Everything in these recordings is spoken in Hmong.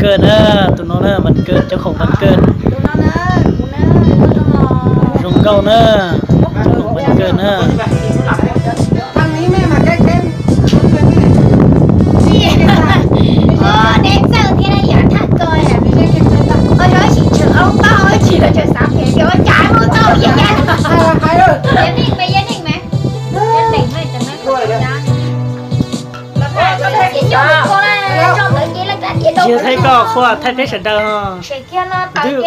Kawg na, tus no na, vas kawg, cov khoom vas kawg. Zoo nkauj na, cov khoom vas kawg na. Ua neb txawj thiab yam thaj ko, ua rau ib sim tshwm ob pab ib chim los tseem xav phem tias ua cas muaj tau yam. Yog neeg mas, yog neeg mas, yog neeg mas. Tsis thaij koj qhua, thaij peb sawv daws. Twb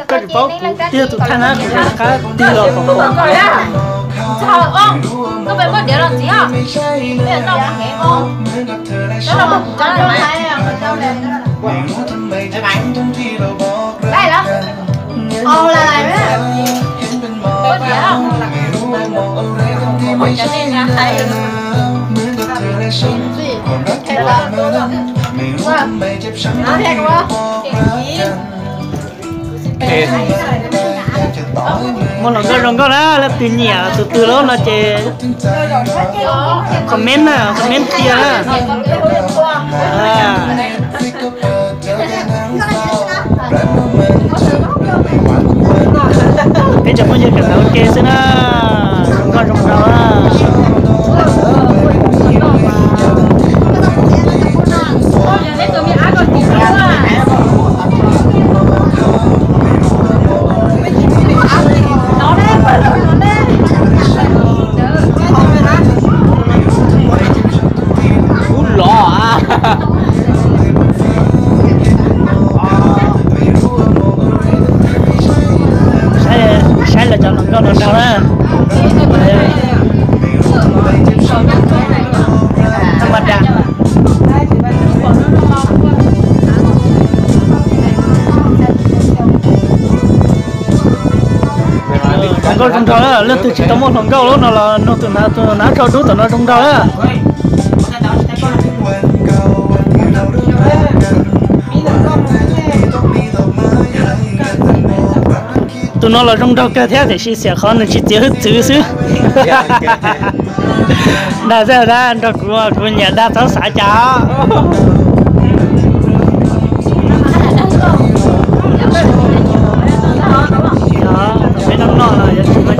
koj tsis paub kuv twb yog tus thaij na, kuv rov qab tig los kom. Muaj hluas nkauj zoo nkauj na, leej twg nyiam tus twg lawm no ces comment na, comment qhia na. Peb cov phooj ywg kawm ntawv ua ke xwb na, zoo nkauj zoo nraug na. Ub los. Saib lawv cov hluas nkauj no nraug na. Tha ma da. Hluas nkauj zoo nraug na, leej twg tsis tau muaj hluas nkauj lub no los nug tus hnav, tus hnav tsho dub tom no zoo nraug na. Tus no los zoo nraug kawg thiab tiam sis xiam qhov nws tsis txiav hwj txwv xwb. Dag zaj dag nrog kuv, kuv nyiam dag txhob xav cas. Peb noj noj no yuav tsum muaj